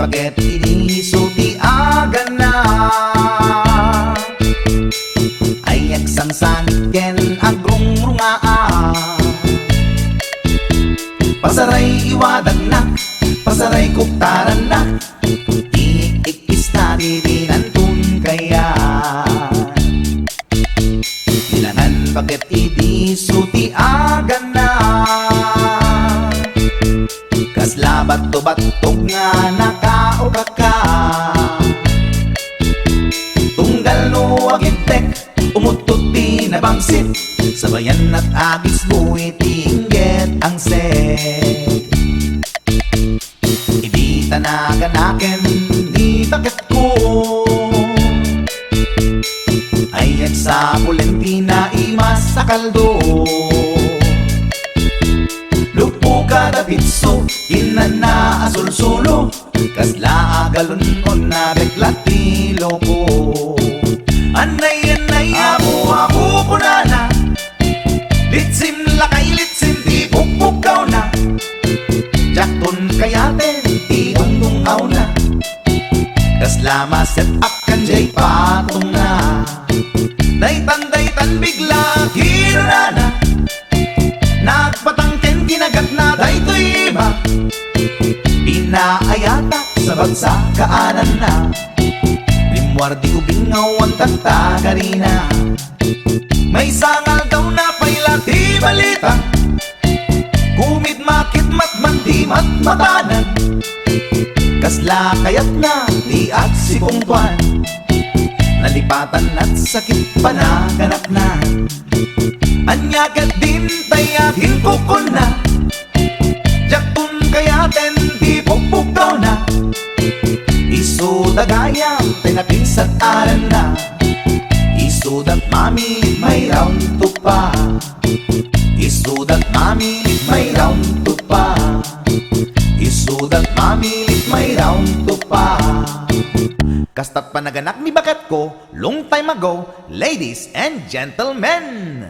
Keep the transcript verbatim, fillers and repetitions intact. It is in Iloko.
Ket idi isu ti agana, ay agsangsanit ken agrungrungaa. Pasaray iwadagnak, pasaray kuptarannak, iik-ikkis ta ti binanton kayat. Bilangan baket idi isu ti agana. Kasla batto-battog nga nakaukaka. Tunggal no agibtek, umuttot ti nabangsit. Sabayan at agisbo iti inggit angset. Idi ta naganaken ni baketko, ay agsapulen ti naimas a kaldo. Luppo kada pitso, innanna a sulsulo, kasla a galon-on na beklat ti loko. Annay, annay, apo, apo, kunana, litsim lakay, litsim ti pukpukkawna. Diakton kayaten ti dungdung-awna. Kasla ma-set up kan jay patongna. Daytan, daytan bigla kinunana. Nagpatangken kinagatna daytoy ima. Pinaayata sa bagsa kaananna. Rimmuar di ubing nga awan tagtagarina. Maysa nga aldaw napay la ti balita. Kumit makit matman ti matmatanan. Kasla kayatna ti agsipungtoan. Nalipatan at sakit panaganakna. Ania ket dintay agingkukunna. Diakton kayaten ti pukpukkawna. Isuda gayam ti napinsat aranna. Isuda mamilit may round two pa. Isuda mamilit may round two pa. Isuda mamilit may round two pa. Kastat panaganak ni baketko, long time ago, ladies and gentlemen.